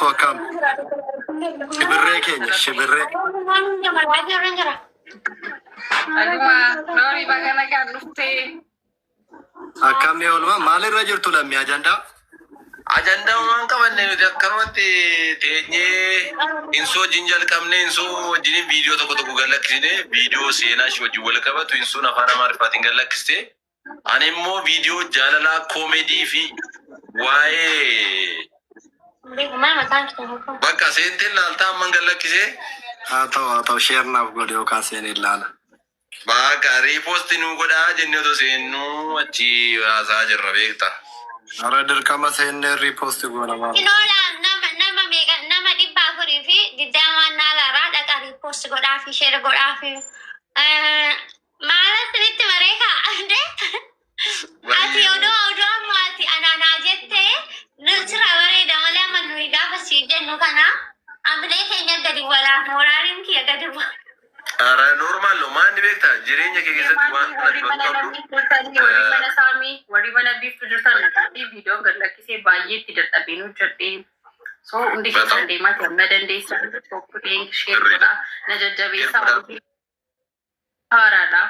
Biiftuu akkam? Shibirree keenya shibirree. Dhuguma Loorii baga nagaan dhuftee. Akkamni oolmaa maalirra jirtu lammii ajandaa? Ajandaa waan qabanne nuti akkanumatti teenyee insoo wajjin jalqabne, insoo wajjin viidiyoo tokko tokko gad lakkisne, viidiyoo seenaa ishee wajjin wal qabatu insoon afaan Amaariffaatiin gad lakkiste. Ani immoo viidiyoo jaalalaa koomedii fi waa'ee bakka seenteen laaltaa amman gad lakkisee. Haa ta'u, share naaf godhe yookaan seenee ilaala. Bakka repost nu godhaa jennee otoo seennuu achi haasaa jirra beekta. Ara dirqama seennee repost goona maal? Inoola nama meeqa, nama 420 naalaaraa dhaqa repost godhaa fi share godhaa fi maal asinitti mareeka ande ati odoo amma ati anaanaa jettee nusirraa bareeda malee, amma nuyi gaafa sii jennu kana amilee keenya gadi walaa moraaliin kiyya gadi bu'a. Ara normal no maanni beekta, jireenya kee keessatti waan Warri ati mana qabdu. lammii jirtanii, warri mana saamii, warri mana biiftuu jirtan, viidiyoo gad lakkisee baay'ee itti dadhabeen hojjedhee. So hundi keessan deemaati amma dandeessan copy link, share godhaa, na jajjabeessaa, hojii haaraadha.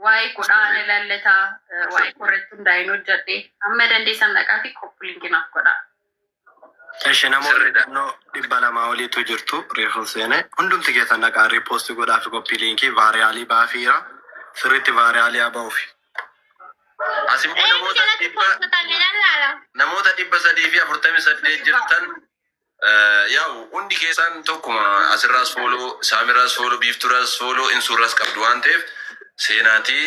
Waa'ee godhaa na ilaallataa, waa'ee korreetti hundaa'een hojjedhee, amma dandeessan dhaqaati copy link naaf godhaa. Eshi, namoonni Sirriidha. naannoo 200 oliitu jirtu reefu seene. Hundumti keessan dhaqaa repost godhaa fi copy link, viral baafiira. Sirriitti viral haa ba'uufi. As immoo Eenyu namoota jalatti dhibba postotan ilaala. namoota 348 jirtan, yaa'u hundi keessan tokkuma asirraas follow, saamirraas follow, biiftuurraas follow, insuurraas qabdu waan ta'eef seenaatii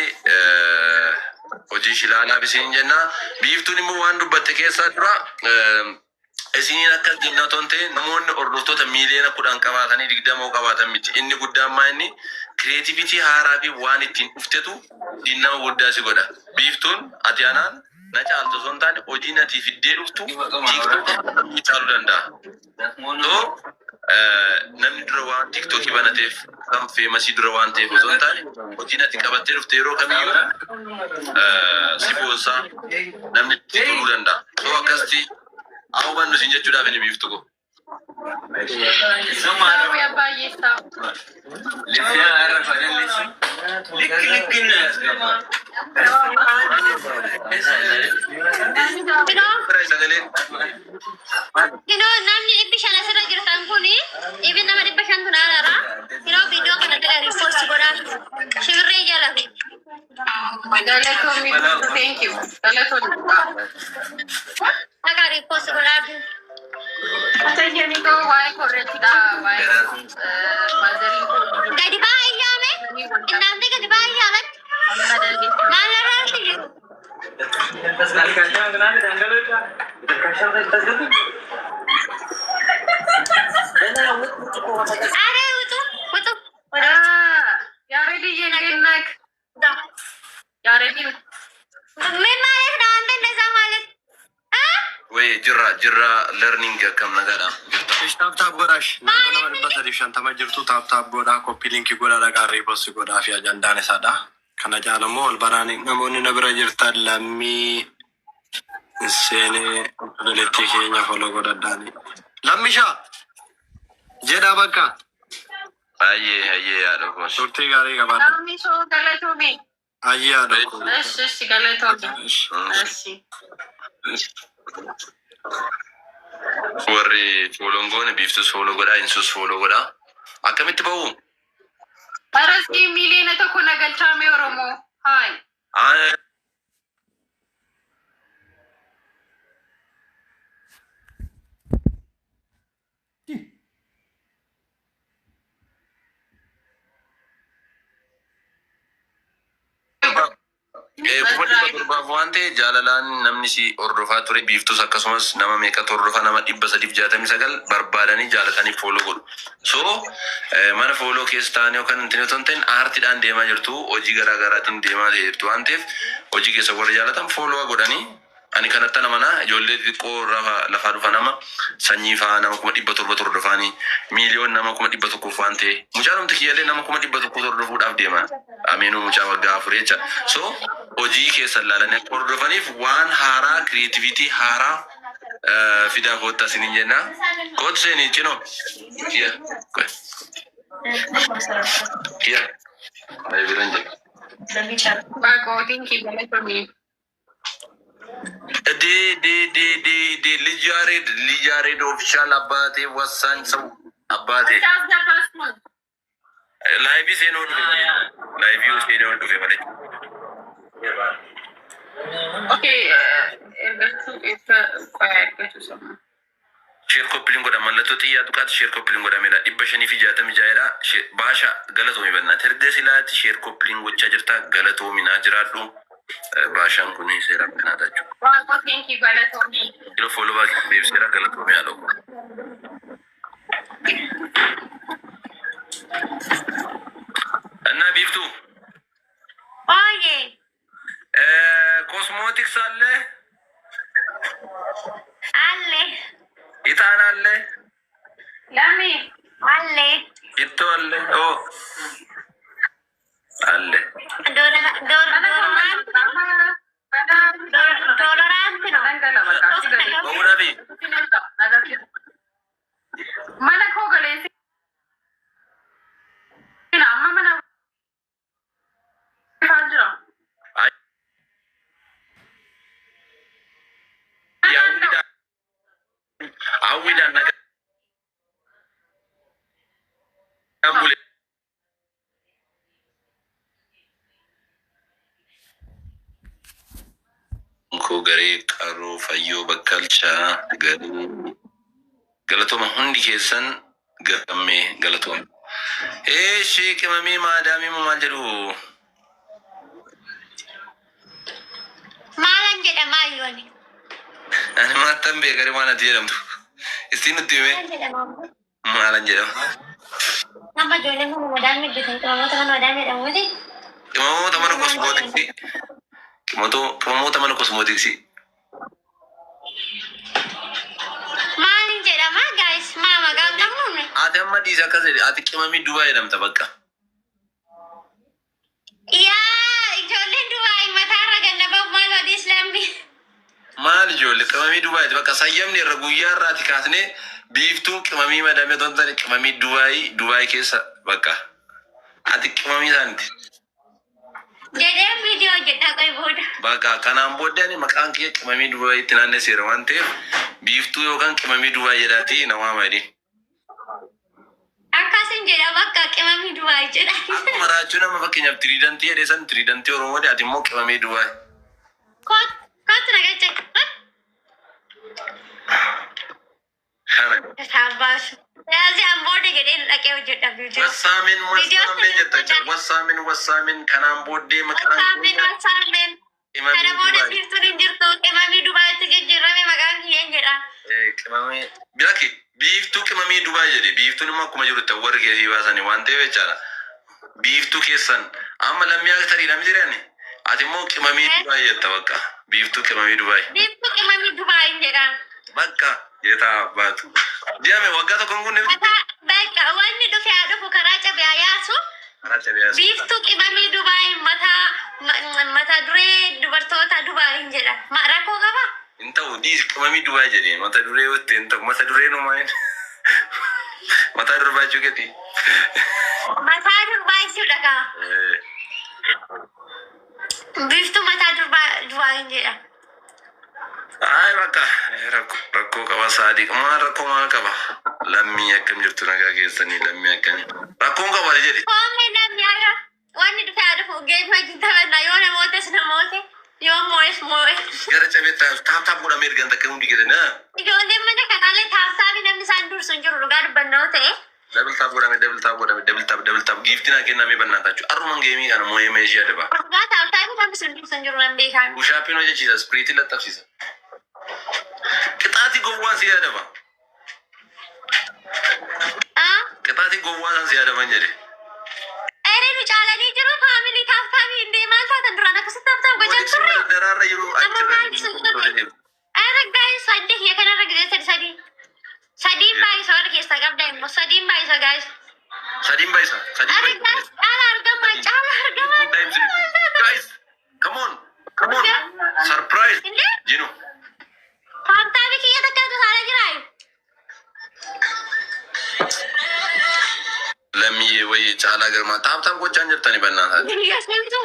hojii ishii ilaalaa isiin jenna. Biiftuun immoo waan dubbatte keessaa dura isiniin akkas jenna otoo hin ta'in, namoonni hordoftoota miiliyoona 10 qabaatanii 20 qabaatan miti. Inni guddaan maa inni creativity haaraa fi waan ittiin dhuftetu ittiin nama guddaa si godha. Biiftuun ati anaan na caaltu osoo hin taane, hojiin ati fiddee dhuftu TikTok caaluu danda'a. So namni dura waan TikTokii banateef kan famous dura waan ta'eef osoo hin taane, hojiin ati qabattee dhufte yeroo kamiyyuu si boonsaa, namni itti toluu danda'a. So akkasitti haa hubannu isin jechuudhaaf inni biiftu ko. Saawwi abbaa hiyyeessaa. ልክ ልክ ነው ያስገባል። Kinoo Bira sagaleen kinoo namni 500 asirra jirtan kuni dhibbi nama 500tu naalaara. Kinoo viidiyoo kana jala repost godhaa shibirree jala. Galatoomii, thank you. Galatoomii. Dhaqa repost godhaa. So waa'ee korreettidha. Waa'ee maazarii koo. Gadi baa iyyaame. Innaante gadi baa iyyaalatti. Amma dandeessan. Maal irratti jiru? Are ውጡ ውጡ ወደ ውጭ። ያሬድዬ እንዴት ነህ? ያሬድ። ምን ማለት ነው? አንተ እንደዛ ማለት እ? ወይ jirra jirra, learning akkam nagaadha jirta. Tap tap godhaash. Naannoo nama 350 jirtu tap tap godhaa, copy link godhaa, dhaqaa repost godhaa fi ajandaan isaadha. Kana caalammoo ol baraanii namoonni na bira jirtan lammii seenee obboleettii keenya follow godhadhaani. Lammishaa jedhaa bakka. Ayyee ayyee, yaada koos. Turtii gaarii qabaadha. Lammi soo galatoomii. Ayyee haadha koo. እሺ እሺ galatoomii. እሺ. Warri follow n goone biiftus follow godhaa, insus follow godhaa. Akkamitti ba'u? Parastii miiliyoona 1 nagalchaame Oromoo. Haay. 700,000 waan ta'e jaalalaan namni si hordofaa ture, biiftus akkasumas nama meeqatu hordofaa, nama 369 barbaadanii jaalatanii follow godhu. So mana follow keessa taa'anii yookaan hin otoo hin ta'in, aartiidhaan deemaa jirtu, hojii garaa garaatiin deemaa jirtu waan ta'eef, hojii keessa warri jaalatan follow godhanii. Ani kanatti amana, ijoollee xixiqqoo lafaa dhufa, nama sanyii fa'aa nama 700,000 hordofaanii, miiliyoon nama 100,000 waan ta'e, mucaan kiyyallee nama 100,000 hordofuudhaaf deema. Ameenuu mucaa waggaa 4 jecha. So hojii keessan laalanii akka hordofaniif waan haaraa, creativity haaraa. Fidaa koottaa isiniin jenna. Kootu seenii cinoo. Kiyya. Kiyya. Biran jira. Waaqootiin kiyya galatoomii. ዴ ዴ ዴ ዴ ዴ ልጅ ያሬድ ልጅ ያሬድ official አባቴ ወሳኝ ሰው አባቴ live seenuu dhufe malee live seenuu dhufe malee. Okay, ergachuu qoyaa ergachuu sama. Share copy link godha mallattoo xiyyaa tuqaatti share copy link godhameedha. 566dha. Baasha galatoomi bannaa. Terdee silaati share copy link gochaa jirta galatoomi naa jiraadhu. Baashaan kun seera kanaata jechuudha. Waaqootiin kiyya galatoomii. Yeroo follow back deebiseera galatoomi haadha koo. እና ቢፍቱ Ooyee. ኮስሞቲክስ አለ፣ Alle. ኢጣን አለ፣ Lammi. Alle. ሽቶ አለ፣ ኦ አለ። Deodorant ነው። በውራቢ Mana koo galee amma mana ifaan jira. hawwiidhaan nagaan bule. Koo garee qaroo fayyoo bakkalchaa garee galatooma hundi keessan gammee galatooma. Eeshi qimamii maadaamii moo maal jedhu? Maalan jedhama ayyooni? Ani maattan beekare waan ati jedhamtu. Istiin nutti hime Maalan jedhama? maalan jedhama. Nama ijoolleen mana madaamii hojjetan qimamoota mana madaamii jedhamu miti. Qimamoota mana kosmootiksii. Qimamoota mana kosmootiksii. Maalin jedhama guys? Maa maqaan qabnuun? Ati amma dhiisi akkas jedhe ati qimamii Dubaay jedhamta bakka. Yaa ijoolleen Dubaay mataarra ganna bahu maal hojii islaamii? Maal ijoollee qimamii Dubaayti bakka sayyamni irra guyyaa irraati kaasnee biiftuu qimamii madamee otoo hin taane qimamii Dubaay Dubaay keessa bakka. Ati qimamii isaaniiti. Jedhee viidiyoo hojjedhaa qoy booda. Bakka kanaan booddee ani maqaan kiyya qimamii Dubaayitti naannesseera waan ta'eef biiftuu yookaan qimamii Dubaay jedhaatii na waama jedhi. Akkasin jedha bakka qimamii Dubaay jedha. Akkuma raachuu nama fakkeenyaaf tiriidantii jedhee san tiriidantii Oromoo ati immoo qimamii Dubaay. Kootu na galche. Kana. Taabaasu. Yaasi an booda jedhee dhaqee hojjedha viidiyoo. Wassaamin wassaamin jetta jechuudha. Wassaamin wassaamin kanaan booddee maqaan Wassaamin wassaamin. qimamii Kana booda Dubaay. biiftuun hin jirtu qimamii Dubaayitti jijjiirame maqaan kiyyeen jedha. Qimamii Bilaki biiftuu qimamii Dubaay jedhe biiftuun immoo akkuma jirutti warri keessii baasanii waan ta'eef jechaadha. Biiftuu keessan amma lammii akka tariidha miti jedhani. Ati immoo qimamii Dubaay jetta bakka. Biiftuu qimamii Dubaay. Biiftuu qimamii Dubaayin jedha. Bakka jetaa baatu. Deeme waggaa tokko hin kunne miti. Mataa bakka wanni dhufe haa dhufu karaa cabe haa yaasu. Karaa cabe yaasu. Biiftuu qimamii Dubaayin mataa mata duree dubartoota Dubaayin jedha. Rakkoo qaba? Hin ta'u dhiisi qimamii Dubaay jedhee mata duree yoo ta'e hin ta'u mata duree numaa hin. Mataa durbaa jechuu keeti. Mataa durbaa jechuudha kaa. Biiftuu mataa durbaa Dubaayin jedha. Ay bakka rakkoo rakkoo qaba saadiq maal rakkoo maal qaba lammii akkam jirtu nagaa keessanii lammii akkamii rakkoon qaba ati jedhi. Koomee namni har'a wanni dhufe haa dhufu geemii wajjin taphanna yoo namootes namoote yoo moo'es moo'e. Gara cabetti tap tap godhamee ergan takka hundi keessan Ijoolleen mana kanallee tap tapii namni isaan dursu hin jiru dhugaa dubbannoo ta'e. Double tap godhame double tap godhame double tap double tap giiftii naa kennamee bannaatachu arruman geemii kana moo'ee meeshii adaba. Dhugaa tap tapii namni sun dursu hin jiru nan beekan. Bushaappiin hojjechiisa ispiriitii laxxabsiisa. Qixaatii gowwaan si adaba. Qixaatii gowwaan san si adaban jedhe. Ere nu caalanii jiru family tap tapii indee maal taatan duraan akkasitti tap tap gochaa turre. Daraarra jiru Amma maal sun turre? Ere guys sadii kiyya kanarra gisee sadi sadi. Sadiin baay'isa warra keessaa qabda immoo sadiin baay'isa guys. Sadiin baay'isa. Sadiin Ere guys caala argama caala argama. Guys, come on, come on. Surprise. Indee Jinu. Tap tapii kiyya takka Lammiyyee wayii Caalaa Girmaa tap tap gochaan jirtani bannaa taate. Biyya seentu.